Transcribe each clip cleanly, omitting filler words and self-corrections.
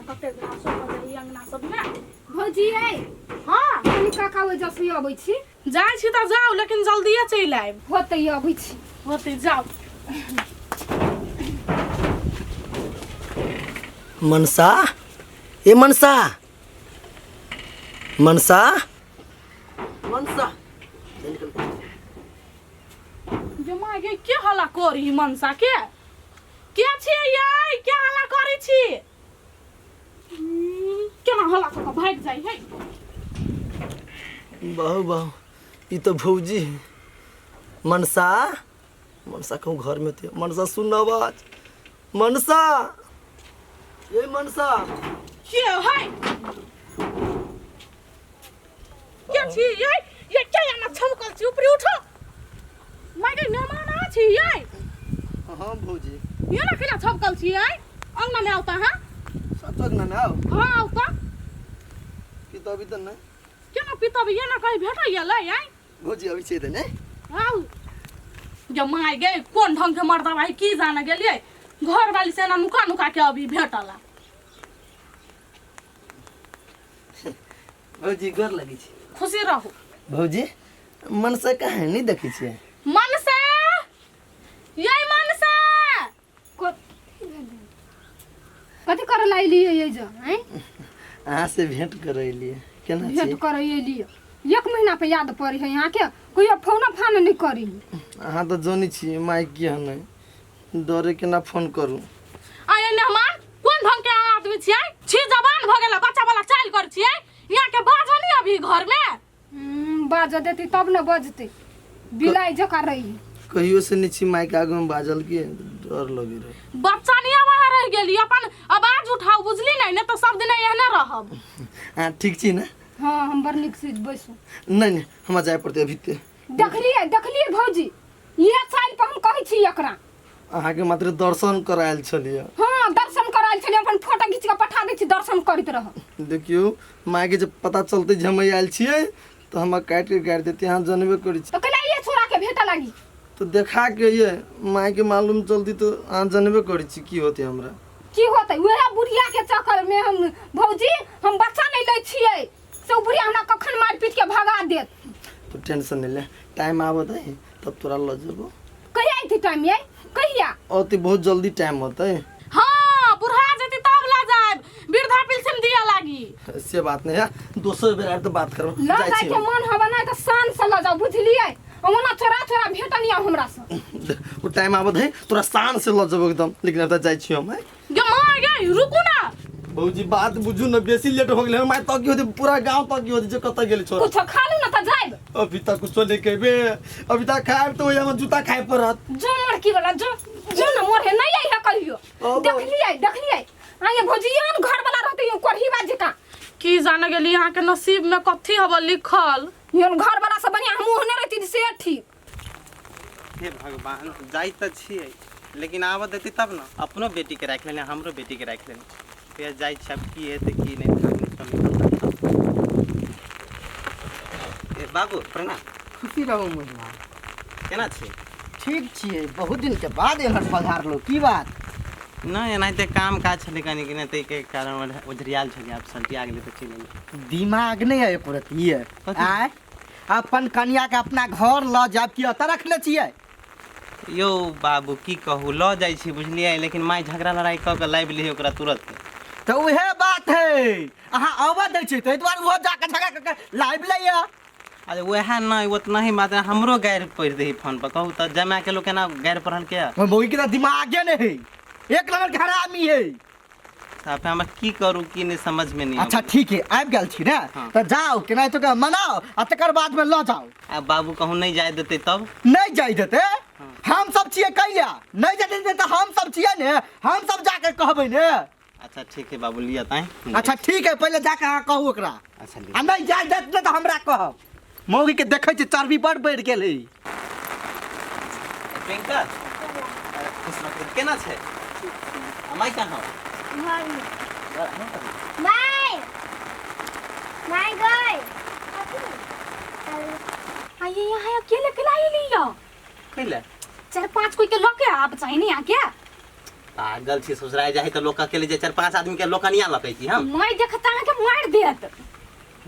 कते घासो भऽ जाइ अंगना सबमे। भौजी यै। हाँ। कनी काका ओहि जसवी अबै छी। जाइ छी तऽ जाउ, लेकिन जल्दिए चलि आयब। होतै, अबै छी। होतै, जाउ। मनसा, ए मनसा, मनसा, मनसा। जे माय गे, के हल्ला करी मनसा के? के छियै यै? के हल्ला करै छी? केना हल्ला कऽ कऽ भागि जाइ है। बहु बहु, ई तऽ भौजी है। मनसा, मनसा कहूँ घर में होती। मनसा, सुन आवाज। मनसा, ये मनसा। के है? के छी यै? ये के एना छमकल छी? ऊपरी उठो। माय गे, मेहमान आ छी यै? हाँ भौजी। ये ना खेला छमकल छी यै? अंगना में आवता हां? सच अंगना में आओ? हाँ, आवता। की तो अभी तो नहीं। केना पीतब ये ना कहीं भेटैया लै यै? भौजी अभी छै तऽ नहि। आउ जब माय गे, कोन ढंग के मर्दा भाई की जाने गेलियै, घर वाली से एना नुका नुका के अभी भेटला। भौजी, गोर लगै छी। खुशी रहू। भौजी, मनसा कहाँ है? नहीं देखै छियै? मनसा यै, मनसा। कथी करे ला अयलियै ये जो आँय? अहाँ से भेंट करे एलियै। केना भेंट छी? करे अयलियै, एक महीना पे याद पड़ी है यहाँ के? कोई फोनो फान नहीं करी। अहाँ तऽ जानै छी माय की है, डरे केना फोन करू। आय मेहमान, कोन ढंग के अहाँ आदमी छियै? छी जवान भऽ गेल, बच्चा वाला चालि कर छियै। यहाँ के बाजऽ नहीं अभी घर में? बाजऽ देती तब ने बजते, बिलाई जकाँ रही। कहियो से नहीं छी माय के आगू में बाजल, के डर लगे रहे। बच्चा नहीं वहाँ रह गेली, अपन आवाज उठाओ, बुझली? नहीं ने तो सब दिन एहने रहब। अहाँ ठीक छी ने? हाँ, हम बड़ नीक से बैसू। नहीं नहीं, हमरा जाय पड़तै अभी ते। देखलियै, देखलियै भौजी, इएह चालि पर हम कहै छी एकरा। अहाँके मात्र दर्शन करायल छलियै। हाँ, दर्शन करायल छलियै, अपन फोटो घीच कऽ पठा दै छी, दर्शन करैत रह। देखियौ, मायके जब पता चलतै जे हम आयल छियै तऽ हमरा काटि के गाड़ि देतै, अहाँ जनबे करै छी। तऽ कैला ये छोरा के भेटऽ लागी? तऽ देखा के ये मायके मालूम चलती तऽ अहाँ जनबे करै छी की होतै हमरा। की होतै? उएह बुढ़िया के चक्कर में हम भौजी हम बच्चा नहीं लै छियै से उ बुढ़िया हमरा कखन मारि पीट के भगा देत। तो टेंशन नहीं ले, टाइम आबत है तब तोरा लऽ जेबो। कहिया अयतै टाइम यै, कहिया औते? बहुत जल्दी टाइम होतै। हाँ, बुढ़ा जेती तब ला जायब, वृद्धा पेंशन दिया लागी। से बात नहीं है, दोसर बेर आबि तऽ बात करब। लऽ जाइ जाय छी के हम। मन हवा नहि तऽ शान से लऽ जाउ, बुझलियै? ओना चोरा चोरा भेटल यऽ हमरा से। ओ टाइम आबत है, तोरा शान से लऽ जेबो एकदम, लेकिन अब तऽ जाइ छी हम। गे माँ गे, रुकू ना। भौजी, बात बुझू ने, बेसी लेट हो गेलै। माय तक की होतै, पूरा गाँव तक की होतै जे कतऽ गेलै छोरा। कुछो खा लू ना तऽ जायब। अभी तक कुछो नहीं खेबे, अभी तक खायब तऽ ओहि जूता खाय पड़त। जो मरकी वाला, जो जो न मोरे नहीं आई है कहियो। अब- देखलियै, देखलियै आये भौजी, एहन घर वाला रहते यो कोढ़ी बाज जकाँ। की जाने गेली अहाँ के नसीब में कथी हब लिखल। एहन घर वाला से बढ़िया हम ओहने रहती से ठीक। हे भगवान, जाइ तऽ छियै लेकिन आबऽ देतै तब ने। अपनो बेटीके राखि लेने, हमरो बेटीके राखि लेने। फेर जाइ छी, आब की हेतै की नहि। ए बाबू, प्रणाम। खुशी रहू मुहिमा। केना छी? ठीक छियै। बहुत दिन के बाद एम्हर पधारलो, की बात? नहि, एनाहिते काम काज छलै कनि कि नहि, ताहिके कारण ओझरियाल छलियै। आब सल्टिया गेलै तऽ चलि एलियै। दिमाग नहि है एको रत्ती? कथी? आय, अपन कनिया के अपना घर लऽ जायब कि एतऽ रखने छियै? यौ बाबू, की कहू, लऽ जाइ छी बुझलियै, लेकिन माय झगड़ा लड़ाइ कऽ कऽ लाबि लै ओकरा तुरत। तऽ उहे बात है, अहाँ आबऽ दै छियै ताहि दुआरे ओहो जाके झगड़ा कऽ के लाबि लैया। अरे वएह नहि, उतना ही बात हमरो गारि पड़ि दही फोन पर। कहू तऽ, जमाके लोक केना गारि पढ़ल के? मौगी के तऽ दिमागे नहि है, एक नंबर के हरामी है। साफे हमरा की करू की नहि समझमे नहि अच्छा अबैया। ठीक है, आबि गेल छी ने? हाँ। तऽ जाउ, केनाहितो के मनाउ आ तकर बाद में लऽ जाउ। आ बाबू कहूँ नहि जाय देतै तब? नहि जाय देतै? हम सब छियै कैला नहि जाय देतै? तऽ हम सब छियै ने, हम सब जाके कहबै ने। अच्छा ठीक है बाबू, लिअ ताहि। अच्छा ठीक है, पहिले जाके अहाँ कहू ओकरा। अच्छा लिअ। आ नहि जाय देत ने तऽ हमरा कहब। मौगी के देखै छी चर्बी बड़ बढ़ि गेल है। प्रियंका, अरे खुश रह। केना छै? आ माय कहाँ? माय, माय गई। आइए यहाँ अकेले अकेला आइली यो? कैला? चार पांच कोई के लके आप चाहिए नहीं यहाँ क्या? पागल छी ससुराल जाइ तऽ लोक अकेले जे चारि पाँच आदमी के लोकनिया लकै छी हम। माय देखता अहाँके मारि देत।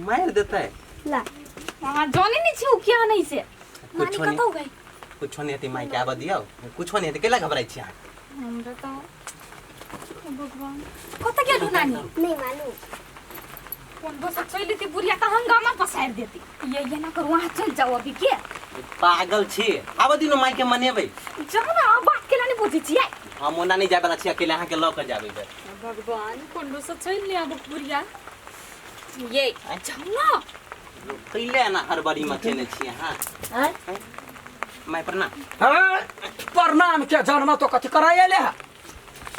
मारि देतै? ला। अहाँ जानै नहि छी ओ किया नहीं से। नानी कुछो नहीं। कतौ गई? कुछो नहीं हेतै, माइके आबऽ दियौ, कुछो नहीं हेतै, कैला घबराइ छी अहाँ? हमरा तऽ भगवान कतऽ गेलू नानी? नहीं मालूम। कोन दोसर चलि जेती बुढ़िया तऽ हंगामा पसारि देती। ये ना करू, अहाँ चलि जाउ अभी के। पागल छी, आबऽ दियौ ने माइके मनेबै। जाउ ने, अहाँ बात केला नहि बुझै छियै। हम ओना नहि जाय वाला छी, अकेले अहाँके लऽ कऽ जायब एहि बेर। भगवान कोन दोसर चलि नहि आबक बुढ़िया। ये जाउ ने। कैले एना हड़बड़ी मचेने छी अहाँ? आँय? माय प्रणाम। हाँ, प्रणाम के जन्म तो कथी कराय अयले है?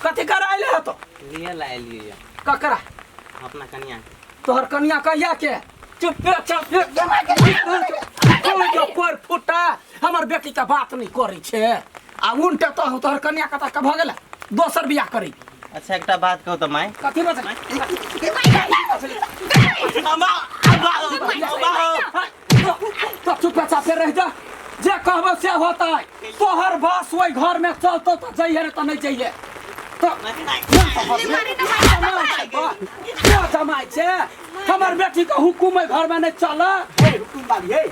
कथी कराय अयले है तो? लिए ला एलियै। ककरा? अपना कनिया के। तोहर कनिया कहिया के? चुप चुप पर फुटा हमर बेटी के बात नहीं करै छे आ उनटे तो तोहर कनिया कता के भऽ गेलै दोसर बियाह करी। अच्छा एकटा बात कहू तऽ माय। कथी बजलै? तो चुप चापे रह जा, जे कहबो से होतै। तोहर बस ओहि घर में चलतौ तऽ जइहे रे तऽ नहीं जइहे। तो जमाइ छे हमर बेटी के हुकुम ओहि घर में नहीं चल। हे हुकुम बाली हे,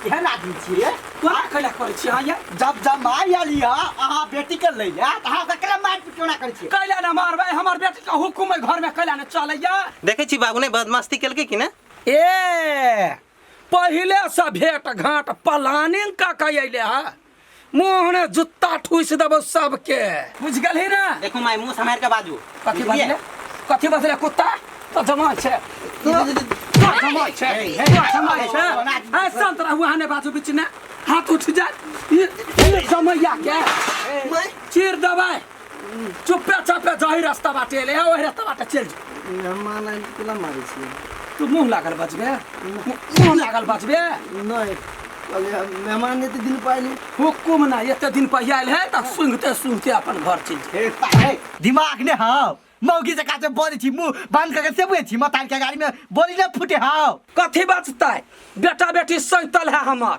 केहन आदमी छियै? तोरा कैला करै छी अहाँ? जब जमाइ आली हँ अहाँ बेटी के लै ले तऽ अहाँ ओकरा केना मारि पीट केना करै छियै? कैला ना मारबै? हमर बेटी के हुकुम ओहि घर में कैला ने चलैया? देखै छी बाबू नहि बदमाशी केलकै कि ने? ए पहिले से भेंट घाट प्लानिंग कऽ के अयले हँ, मुँह ने जुत्ता ठूसि देबौ सबके, बुझि गेलही ने? देखू माय मुँह सम्हारि के बाजू। कथी बजले? कथी बजले कुत्ता? तो जमा छे, तो जमा छे, तो जमा छे। ऐ शांत रहू, अहाँ नहि बाजू बीच ने, हाथ उठि जायत। ई जमैया के चीर देबै। चुप्पे चापे जाहि रास्ता बाटे एले ओहि रास्ता बाटे चलि जो। मेहमान आयल केना मारै छियै? तू मुँह लागल बजबे, मुँह लागल बजबे। नहि कहलियै मेहमान एते दिन पर आयल। हुकुम ना एते दिन पर आयल है तऽ सुंघते सुंघते अपन घर चलि जो। हे हे दिमाग ने हौ, मौगी जकाँ जे बजै छी मुँह बंद कऽ के से बुझै छी मतार के गाड़ी में बोली ने फूटे हौ। कथी बचतै? बेटा बेटी सैतल है हमर।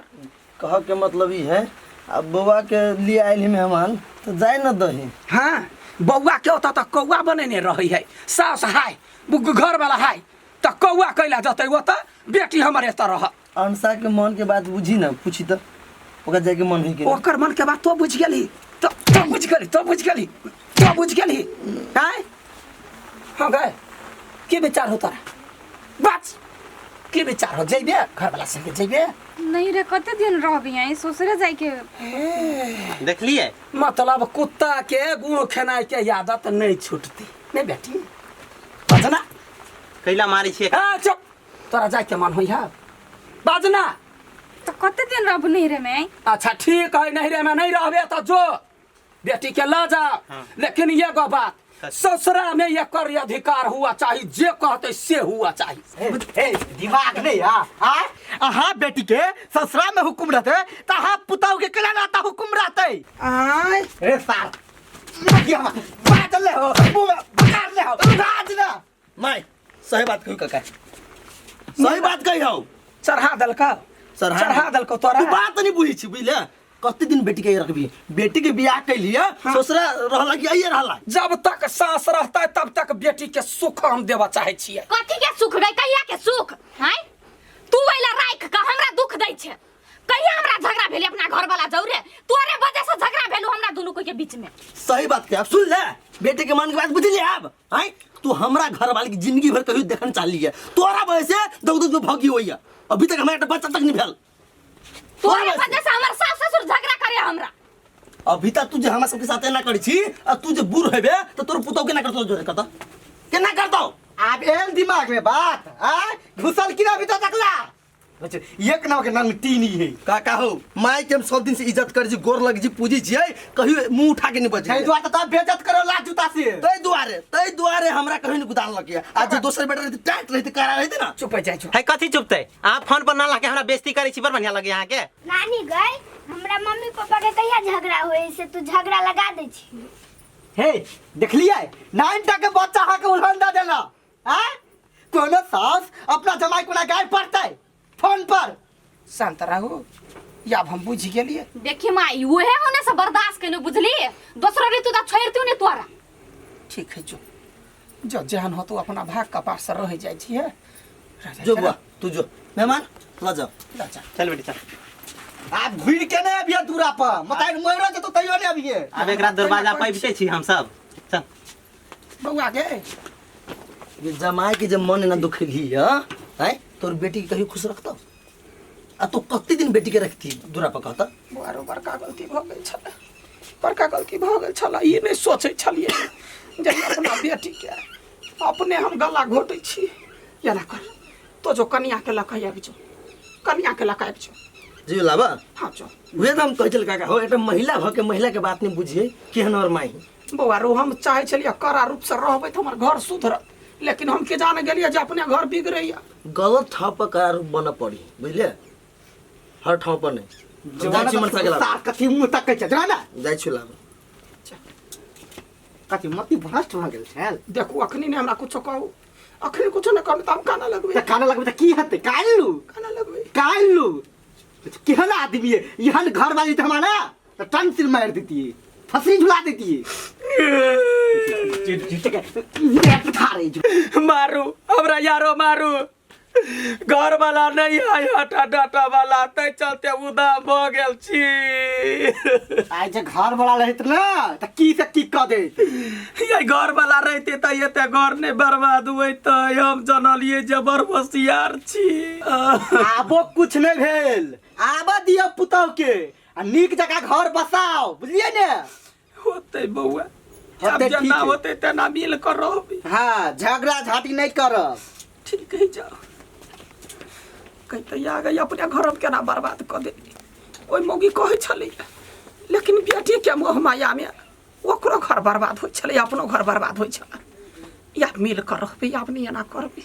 कहऽ के मतलब ई है अब बौआ के लिए आयल है मेहमान तऽ जाय न दही। हाँ बौआ के ओतऽ तऽ कौआ बनेने रहै है, सास हाय घर वाला हाय, तऽ कौआ कैला जतै ओतऽ? बेटी हमर एतऽ रह। अंशा के मन के बात बुझी न, पूछी तऽ ओकरा जाय के मन है कि नहीं? ओकर मन के बात तो बुझि गेलही, तो बुझि गेलही, तो बुझि गेलही, तो बुझि गेलही। आँय हाँ गए की विचार हो तोरा? बात की विचार हो? जइबे घरवाला संगे जइबे? नहीं रे, कते दिन रहबे यहाँ, ससुरे जाय के। देखलियै? मतलब कुत्ता के गुह खेनाइ के आदत नहीं छूटती नहीं बेटी? बजना कैला मारै छियै? ए चुप, तोरा जाय के मन होइ है? बाजना। तो कते दिन रहबू नैहरे में? अच्छा ठीक है, नैहरे में नहीं रहबे तो जो बेटी के ल जा। हाँ। लेकिन ये गो बात, ससुरा में एकर अधिकार हुआ चाही, जे कहते से हुआ चाही। हे दिमाग नहीं है आ अहाँ बेटी के ससुरा में हुकुम रहते तऽ अहाँ पुतहु के केना रहता हुकुम रहते? आय रे सार बाजल ले हो मुँह में बकार ले हो राज ना। माय सही बात कही काका, सही बात कही हौ। चढ़ा देलकौ, चढ़ा देलकौ तोरा। तू बात नहीं बुझै छी बुझले? कते दिन बेटी के रखबी? बेटी के बियाह कैलिए ससुरा रहला कि आइए रहला? जब तक सास रहता तब तक बेटी के सुख हम देबा चाहे छियै। कथी के सुख गई? कहिया के सुख? हैं तू अइला राख के हमरा दुख दै छे। कहिया हमरा झगड़ा भेलै अपना घर वाला जौरे? तोरे वजह से झगड़ा भेलौ हमरा दुनू कोई के बीच में। सही बात के अब सुन ले, बेटी के मन के बात बुझ ले अब। हैं तू हमरा घर वाले की जिंदगी भर कहियो देखन चाहली है, तोरा वजह से दौड़ दौड़ भगी होइया, अभी तक हमरा एकटा बच्चा तक नहीं भेल। तोरे वजह से हमर सास ससुर झगड़ा करे हमरा। अभी तक तू जे हमरा सबके साथे ना करै छी आ तू जे बूढ़ हेबे त तोर पुतौ केना करतौ? जोरे करतौ केना करतौ? आब एल दिमाग में बात आ घुसल कि ना अभी तक तकला? एक नाम के नंग तीन ही है। काका हो माय के हम सब दिन से इज्जत कर छी, गोर लग छी, पूजी छियै, कहियो मुंह उठा के नहीं बजै। तै दुआरे त बेइज्जत करो ला जूता से। तै दुआरे हमरा कहियो नहीं गुदान लगिया। आ जे दोसर बेटा रहते टाइट रहते करा रहते ना। चुप जाइ चुप। है कथी चुपते? अहाँ फोन पर ना लाके हमरा बेइज्जती करै छी, बड़ बढ़िया लगे अहाँ के। नानी गई हमरा मम्मी पापा के कहिया झगड़ा होय से तू झगड़ा लगा दै छी। हे देखलियै 9 टा के बच्चा अहाँ के उल्हन दऽ देला। आ कोनो सास अपना जमाई कोना गाय पड़तै फोन पर? शांत रहू, या हम बुझि गेलियै। देखी माई उहे होने से बर्दाश्त केने बुझली, दोसरो ऋतु त छोड़तू ने तोरा। ठीक है जो जो जेहन होतो अपना भाग कपार से रह जाइ छियै। जो बुआ तू जो मेहमान ल जाओ। ल जा। चल बेटी चल। आप घुर के नहीं अबिये दूरा पर मताई मरो जतो तैयो नहीं अबिये। आब एकरा दरवाजा पैबते छी हम सब। चल बौआ गे ये जमाई के जब मन ना दुखेली है तोर बेटी के कहियो खुश रखतो आ तू कते दिन बेटी के रखती दूरा पर कहता? बौआ रो बड़का गलती भ गेल छल, बड़का गलती भ गेल छल। ई नहीं सोचै छलियै जे अपना बेटी के अपने हम गला घोटै छी। एना कर तो जो कनिया के लऽ के आबि जो, कनिया के लऽ के आबि जो। जी लाबा। हाँ जो। उहे तो हम कहै छल काका हो एकटा महिला भ के महिला के बात नहीं बुझिए केहन और माई। बौआ रो हम चाहै छलियै कड़ा रूप से रहबै तऽ हमर घर सुधरत, लेकिन हम के जाने गेलियै जे अपने घर बिगड़ैया। गलत ठाव पर कड़ा रूप बनऽ पड़ी बुझलियै, हर ठाव पर नहीं। जाइ छी मनसा के लाबा। सार कथी मुँह तकै छै जरा ना। जाइ छी लाबा। कथी मति भ्रष्ट भ गेल छल। देखू अखनी ने हमरा कुछो कहू, अखनी कुछो ने कहू त हम काना लगबै। त काना लगबै त की हेतै? कान लू, काना लगबै, कान लू। केहन आदमी है यहन घर वाली त हमरा त टन सिर मार देती, फंसी झुला देती। मारू हमरा यारो मारू, घर वाला नहीं आय हटा डाटा वाला तै चलते उदाम भ गेल छी। आइ जे घर वाला रहत ना त की से की क देत। ये घर वाला रहते त एते घर नहीं बर्बाद होइत। हम जनलिए जे बड़ होशियार छी। आबो कुछ नहीं भेल, आबा दियो पुतहु के आ नीक जगह घर बसाओ बुझलिए ने। होते बौआ होते, जेना ठीक है। होते तेना मिल कर रहबी। हाँ झगड़ा झाटी नहीं करब। ठीक है जाओ। कहिते आ गई अपने घर हम केना बर्बाद कऽ देली। ओहि मौगी कहै छलै लेकिन बेटी के मोह माया में ओकरो घर बर्बाद होइ छलै, अपनो घर बर्बाद होइ छलै। या मिल कर रहबै, आब नहि एना करबै।